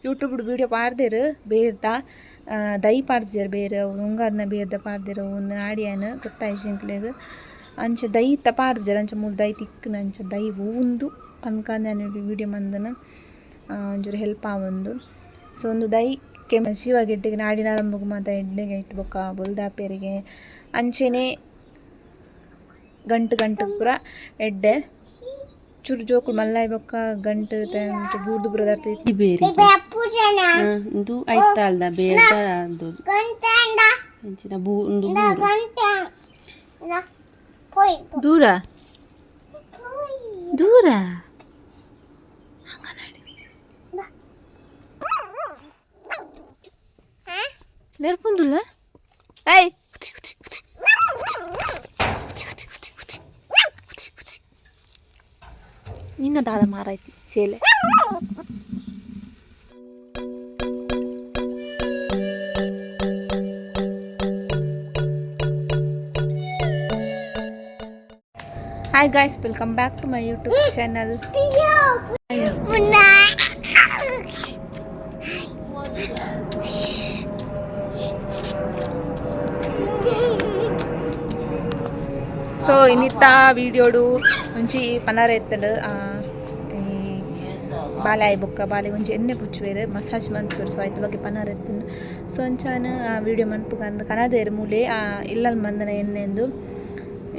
YouTube video ಪಾಡ್ದೆರ್ ಬೇರ್ದ ದೈ ಪಾಡ್ಜೆರ್ ಬೇರ್ ಉಂಗಾದ್ನ ಬೇರ್ದ ಪಾಡ್ದೆರ್ ಉಂದು ನಾಡಿಯಾನ್ ಗೊತ್ತಾಯ್ಜಿ ಎಂಕ್ಲೆಗ್ ಅಂಚ ದೈತ ಪಾಡ್ಜೆರ್ ಅಂಚ ಮೂಲು ದೈ ತಿಕ್ಕುನ ಅಂಚ ದೈ ಉಂದು ಪನ್ಕಂದೆ ವೀಡಿಯೋ ಮಂದನ ಒಂಚೂರು ಹೆಲ್ಪ್ ಆವೊಂದು. ಸೊ ಒಂದು ದೈ ಕೆಂಪು ಶಿವ ಗೆಡ್ಡೆಗೆ ನಾಡಿನ ಆರಂಭಗ್ ಮಾತ ಎಡ್ಡೆಗೆ ಐಟ್ ಬೊಕ್ಕ ಬೊಲ್ದಾಪೆರಿಗೆ ಅಂಚೆನೆ ಗಂಟು ಗಂಟು ಪೂರ ಎಡ್ಡೆ ಚುರು ಜೋಕುಲು ಮಲ್ಲಾಯಿ ಬೊಕ್ಕ ಗಂಟು ಬೂರ್ದು ಪೂರ ದರ್ತಿ ಬೇರಿ ಉಂದು ಐತಾಲ್ದ ಬೇರ್ದ ಉಂದು ಅಂಚಿನ ಬೂ ಉಂದು ಬೂರು. ದೂರ ದೂರ ನೆರ್ಪುಂದುಲ್ಲ ಏಯ್. ನಿನ್ನ ದಾದ ಮಾರಾಯ್ತಿ ಸೇಲೆ. Hi guys, welcome back to my YouTube channel. So ಇನ್ನಿತ್ತ ವೀಡಿಯೋಡು ಒಂಜಿ ಪನಾರ ಎತ್ತಂಡು ಈ ಬಾಲೆ ಆಯಿ ಬೊಕ್ಕ ಬಾಲೆ ಒಂಜಿ ಎಣ್ಣೆ ಪುಚ್ಚುವೆರ್ ಮಸಾಜ್ ಮನ್ಪುವೆರ್. ಸೊ ಐತ ಬಗ್ಗೆ ಪನಾರ ಎತ್ತಂಡು. ಸೊ ಅಂಚಾನ ಆ ವೀಡಿಯೋ ಮನ್ಪುಗ ಅಂದ್ ಕನದೇರ್ ಮೂಲೆ ಆ ಇಲ್ಲಲ್ ಮಂದನ ಎಣ್ಣೆಂದು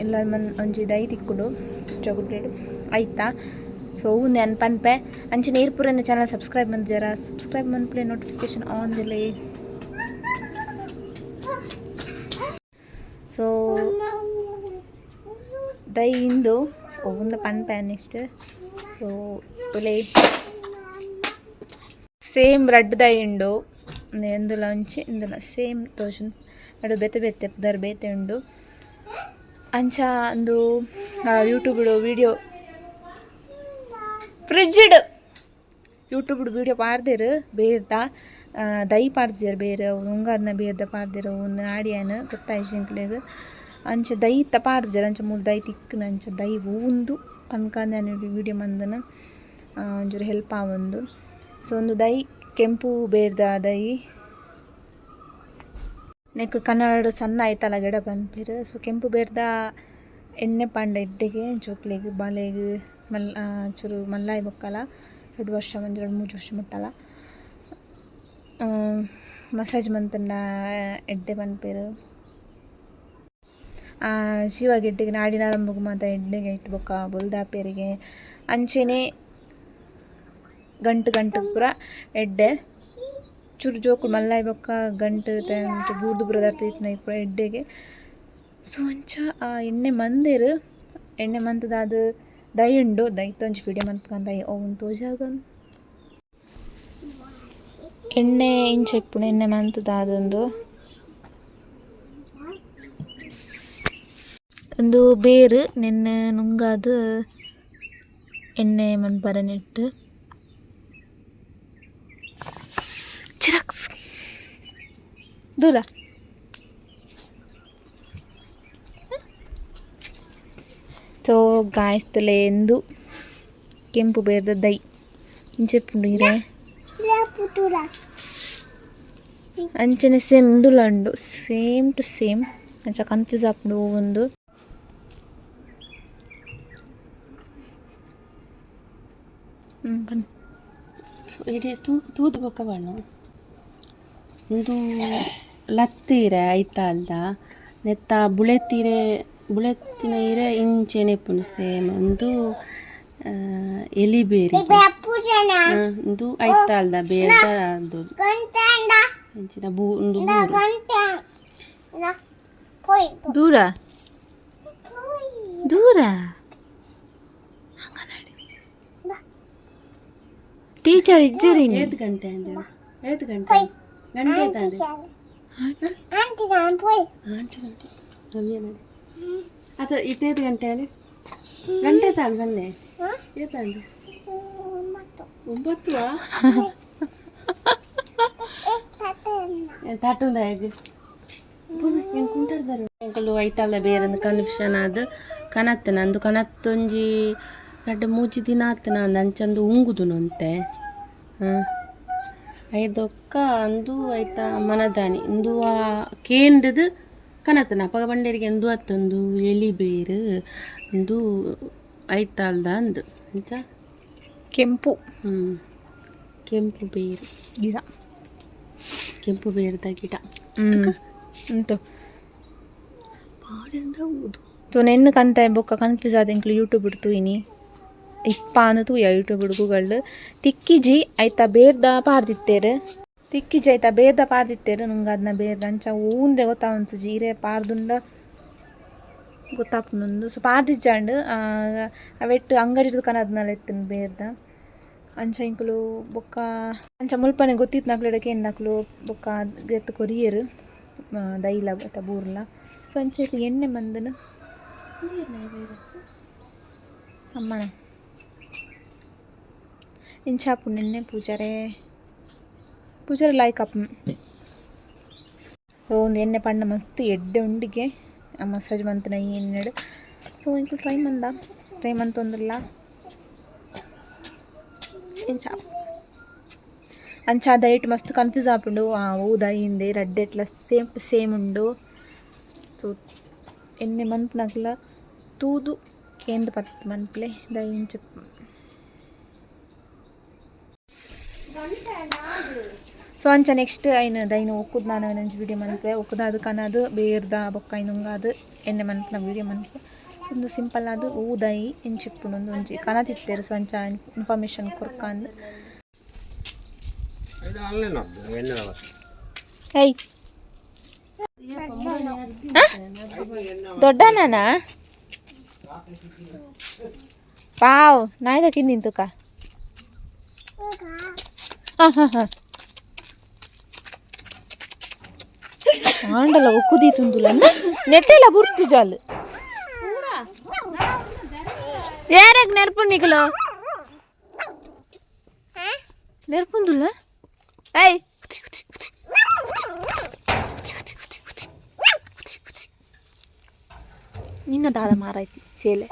ಇಲ್ಲಲ್ ಮನ್ ಒಂಜಿ ದೈ ತಿಕ್ಕುಂಡು ಚಗುಟೆಡ್ ಐತ. ಸೊ ಉಂದು ಯಾನ್ ಪನ್ಪೆ ಅಂಚನೆ ಈರ್ ಪೂರ ಎನ್ನ ಚಾನಲ್ ಸಬ್ಸ್ಕ್ರೈಬ್ ಮಂಜರ ಸಬ್ಸ್ಕ್ರೈಬ್ ಮನ್ಪುಲೆ, ನೋಟಿಫಿಕೇಶನ್ ಆನ್ ದಿಲೆ. ಸೊ ದೈ ಇಂದು ಉಂದು ಪನ್ಪೆ ನೆಕ್ಸ್ಟ್. ಸೊ ತುಲೆ ಸೇಮ್ ರಡ್ಡ್ ದೈ ಉಂಡು, ಇಂದುಲ ಒಂಜಿ ಇಂದುಲ ಸೇಮ್ ತೋಜುಂಡು. ನಡು ಬೇತೆ ಬೇತೆ ಪುದರ್ ಬೇತೆ ಉಂಡು. ಅಂಚ ಉಂದು ಯೂಟ್ಯೂಬ್ ವೀಡಿಯೋ ಫ್ರಿಡ್ಜ್ಡ್ ಯೂಟ್ಯೂಬ್ ವೀಡಿಯೋ ಪಾಡ್ದೆರ್ ಬೇರ್ದ ದೈ ಪಾಡ್ಜೆರ್ ಬೇರ್ ಉಂಗಾದ್ನ ಬೇರ್ದ ಪಾಡ್ದೆರ್ ಉಂದು ನಾಡಿಯಾನ್ ಗೊತ್ತಾಯ್ಜಿ ಎಂಕ್ಲೆಗ್. ಅಂಚ ದೈತ ಪಾಡ್ಜೆರ್ ಅಂಚ ಮೂಲು ದೈ ತಿಕ್ಕುನ ಅಂಚ ದೈ ಉಂದು ಪನ್ಕಂದೆ ವೀಡಿಯೋ ಮಂದನ ಒಂಚೂರು ಹೆಲ್ಪ್ ಆವೊಂದು. ಸೊ ಉಂದು ದೈ ಕೆಂಪು ಬೇರ್ದ ದೈ ನೆಕ್ ಕನ್ನಡ ಸಣ್ಣ ಐತಲ ಗಿಡ ಪನ್ಪೆರ್. ಸೊ ಕೆಂಪು ಬೇರ್ದ ಎಣ್ಣೆ ಪಾಂಡ ಎಡ್ಡೆಗೆ ಜೋಕ್ಲೆಗ್ ಬಾಲೆಗ್ ಮಲ್ಲ ಚೂರು ಮಲ್ಲಾಯಿ ಬೊಕ್ಕಲ ರಡ್ಡ್ ವರ್ಷ ಒಂಜಿ ರಡ್ಡ್ ಮೂಜಿ ವರ್ಷ ಮುಟ್ಟಲ ಮಸಾಜ್ ಮಂತುಂಡ ಎಡ್ಡೆ ಪನ್ಪೆರ್. ಶಿವ ಗೆಡ್ಡೆಗೆ ನಾಡಿನ ಆರಂಭಗ್ ಮಾತ ಎಡ್ಡೆಗೆ ಐಟ್ ಬೊಕ್ಕ ಬೊಲ್ದಾಪೆರಿಗೆ ಅಂಚೆನೆ ಗಂಟು ಗಂಟು ಪೂರ ಎಡ್ಡೆ ಚುರು ಜೋಕುಲು ಮಲ್ಲಾಯಿ ಬೊಕ್ಕ ಗಂಟು ಬೂರ್ದು ಪೂರ ದರ್ತ್ ಪೂರ ಎಡ್ಡೆಗೆ. ಸೊ ಅಂಚ ಆ ಎಣ್ಣೆ ಮಂದೆರ್ ಎಣ್ಣೆ ಮಂತುದಾದ್ ದೈ ಉಂಡು ದೈತ ಒಂಜಿ ವೀಡಿಯೋ ಮನ್ಪುಗ ದೈ ಅವು ತೋಜಾಗ ಎಣ್ಣೆ ಇಂಚ ಇಪ್ಪುಂಡು ಎಣ್ಣೆ ಮಂತುದಾದ್ ಉಂದು ಉಂದು ಬೇರ್ ನೆನ್ನೆ ನುಂಗಾದ್ ಎಣ್ಣೆ ಮನ್ಪರೆ ನೆಟ್ಟ್ ಚಿರಕ್ಸ್ ದೂರ. ಸೊ ಗಾಯ್ಸ್ ತುಲೆ ಇಂದು ಕೆಂಪು ಬೇರ್ದ ದೈ ಇಂಚ ಇಪ್ಪುಂಡು ಇರೆ ಅಂಚನೆ ಸೇಮ್ ಇಂದುಲ ಉಂಡು ಸೇಮ್ ಟು ಸೇಮ್ ಅಂಚ ಕನ್ಫ್ಯೂಸ್ ಆಪುಂಡು ಒಂದು. ಬನ್ನಿ. ಇಡೀ ತೂದು ಬೊಕ್ಕ ಬಣ್ಣ ಉಂದು ಲತ್ತೀರೆ ಐತಾಲ್ದ ನೆತ್ತ ಬುಳೆತೀರೆ ಬುಳೆತ್ತಿನ ಇರೆ ಇಂಚೆನೆ ಇಪ್ಪುಂಡು ಸೇಮ್. ಉಂದು ಎಲಿಬೇರಿ ಉಂದು ಐತಾಲ್ದ ಬೇರ್ದ ಉಂದು ಅಂಚಿನ ಬೂ ಉಂದು ಬೂರು. ದೂರ ದೂರ ಟೀಚರ್ ಇಜ್ಜರಿ. ಏತ್ ಗಂಟೆ ಅಂದೆ? ಏತ್ ಗಂಟೆ? ಗಂಟೆ ಏತಾಂಡೆ? ಆಂಟಿ ಆಂಟಿ ನವ್ಯ ಅತ ಇತ್ತೇತ್ ಗಂಟೆ ಅಲ್ಲಿ? ಗಂಟೆ ತಾಂಡ್ ಬನ್ನೆ ಏತಾಂಡು? 9. ತಟ್ಟುಂದ ಹೇಗೆ ಎಂಕುಂಟಾರ್ದಾರ ಎಂಕುಲು ಐತಾಲ್ದ ಬೇರೆ ಕನ್ಫ್ಯೂಷನ್ ಆದ್ ಕನತ್ತನ ಅಂದು ಕನತ್ತೊಂಜಿ ರಡ್ಡ್ ಮೂಜಿ ದಿನ ಆತನ ಅಂದ್ ಅಂಚಂದು ಉಂಗುದುನು ಅಂತೆ. ಹಾಂ. ಐದೊಕ್ಕ ಅಂದು ಐತ ಮನದಾನಿ ಇಂದು ಆ ಕೇಂದ್ರದು ಕನತನ ಅಪಗ ಬಂಡೇರಿಗೆ ಎಂದು ಅತ್ತಂದು ಎಲಿ ಬೇರು ಇಂದು ಐತಾಲ್ದ ಅಂದು ಅಂಚ. ಕೆಂಪು. ಕೆಂಪು ಬೇರು. ಗಿಡ. ಕೆಂಪು ಬೇರ್ದ ಗಿಡ. ಉಂಟು. ಪಾಡೆಂಡ ಊದು. ಸೊ ನೆನ್ನು ಕಂತ ಬೊಕ್ಕ ಕನ್ಫ್ಯೂಸ್ ಆದ ಎಂಕ್ಲು ಯೂಟ್ಯೂಬ್ ತೂಯಿನಿ ಇಪ್ಪ ಅಂದ್ ತೂಯ ಯೂಟ್ಯೂಬ್ ಗೂಗಲ್ ತಿಕ್ಕಿಜಿ. ಐತ ಬೇರ್ದ ಪಾರ್ದಿತ್ತೇರು, ತಿಕ್ಕಿಜಿ. ಐತ ಬೇರ್ದ ಪಾರ್ದಿತ್ತೇರು ನುಂಗಾದ್ನ ಬೇರ್ದ. ಅಂಚ ಊಂದೆ ಗೊತ್ತಾವಂತುಜಿ, ಇರೆ ಪಾರ್ದುಂಡ ಗೊತ್ತಾಪುಂಡು. ಸೊ ಪಾರ್ದಿಜ್ಜಾಂಡ್. ಅವೆಟ್ ಅಂಗಡಿ ಕನದ್ನಲ ಇತ್ತಿನ ಬೇರ್ದ. ಅಂಚ ಇಂಕುಲು ಬೊಕ್ಕ ಅಂಚ ಮುಲ್ಪನೆ ಗೊತ್ತಿತ್ತು ಕೇಂದಕ್ಲು ಬೊಕ್ಕ ಗೆತ್ತು ಕೊರಿಯೆರ್ ದೈಲ ಬತ್ತ ಬೂರ್ಲ. ಸೊ ಅಂಚ ಎಣ್ಣೆ ಮಂದನ ಅಮ್ಮನ ಇಂಚಾಪು ನಿನ್ನೆ ಪೂಜಾರೆ ಪೂಜಾರೆ ಲಾಯ್ಕ್ ಅಪ್ಪ. ಸೊ ಒಂದು ಎಣ್ಣೆ ಪಂಡ ಮಸ್ತ್ ಎಡ್ಡೆ ಉಂಡಿಗೆ ಆ ಮಸಾಜ್ ಮಂತನ ಈ ಎಣ್ಣೆಡ್. ಸೊ ಇಂಕುಲು ಟ್ರೈ ಮಂದ, ಟ್ರೈ ಮಂತೊಂದುಲ್ಲ. ಇಂಚ ಅಂಚ ದೈಟ್ ಮಸ್ತ್ ಕನ್ಫ್ಯೂಸ್ ಆಪುಂಡು. ಆ ಊ ದೈ ರಡ್ಡ್ ಎಟ್ಲ ಸೇಮ್ ಟು ಸೇಮ್ ಉಂಡು. ಸೊ ಎಣ್ಣೆ ಮನ್ಪುನಕ್ಲ ತೂದು ಕೇಂದ್ ಪತ್ ಮನ್ಪುಲೆ ದೈ ಇಂಚ. ಸೊ ಅಂಚ ನೆಕ್ಸ್ಟ್ ಐನ್ ದೈನ ಒಕ್ಕುದ್ ನಾನು ಒಂಜಿ ವಿಡಿಯೋ ಮನ್ಪುವೆ. ಒಕ್ಕುದಾದ್ ಕನದು ಬೇರ್ದ ಬೊಕ್ಕ ಐನುಂಗಾದ್ ಎಣ್ಣೆ ಮನ್ಪುನ ವಿಡಿಯೋ ಮನ್ಪುವೆ. ಒಂದು ಸಿಂಪಲ್ ಆದ್ ಊ ದೈ ಇಂಚಿಪ್ಪುಂಡು ಒಂದು ಒಂಜಿ ಕನತಿತ್ತೆರ್. ಸೊ ಅಂಚ ಇನ್ಫಾರ್ಮೇಷನ್ ಕೊರ್ಕಂದ್. ಏಯ್ ದೊಡ್ಡನಾ ಪಾವ್ ನಾಯ್ದ ಕಿಂದಿನ್ ತುಕ. ಹಾಂ ಹಾಂ ಹಾಂ ಆಂಡಲ ಒಕ್ಕುದಿ ತುಂದುಲ ನೆಟ್ಟೆಲ ಬುರ್ತು ಜಾಲು ಯಾರಾಗ ನೆರ್ಪು ನಿಕಲು ನೆರ್ಪುಂದುಲ್ಲ. ಏಯ್ ನಿನ್ನ ದಾದ ಮಾರಾಯ್ತಿ ಸೇಲೆ.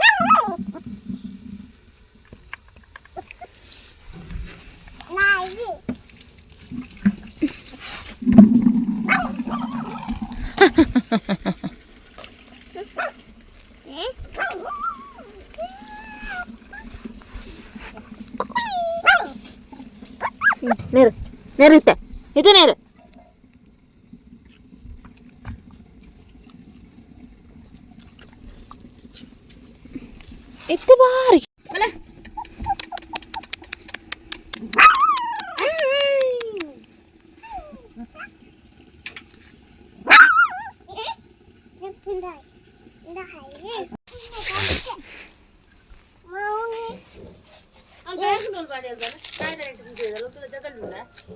ನೇರು ನೇರು ಇತ್ತೆ ಇದು ನೇರು. ಇತ್ತೆ ಬಾರಿ.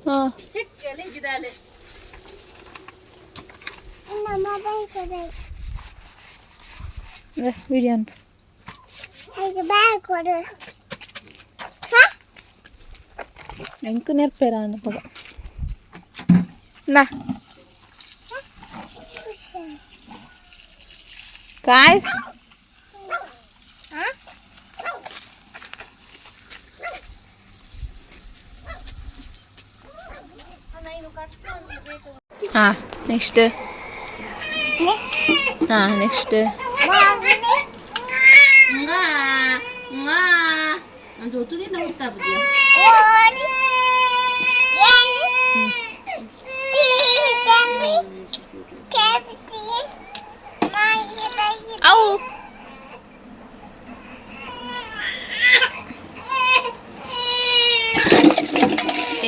ಹಾಂ ವಿಡಿಯೋ ಅನ್ಪು. ಎಂಕ್ ನೆರ್ಪೇರ ಅನ್ಪಗ ನಾ ಕಾಯ್ಸ್. ಹಾಂ ನೆಕ್ಸ್ಟ್, ಹಾಂ ನೆಕ್ಸ್ಟ್. ಅವು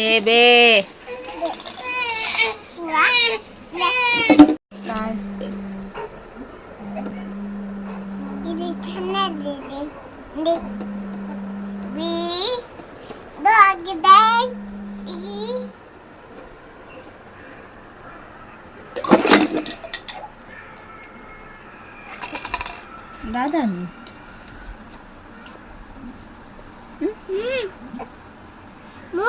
ಏ ಬೇ. ಇದು ಚೆನ್ನಾಗಿದೆ. ಬಿ ಆಗಿದೆ ಇ. ದಾದಾನಿ. ಮು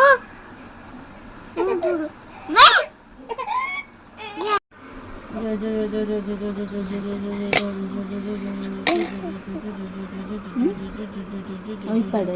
ಇಪ್ಪಡೆ.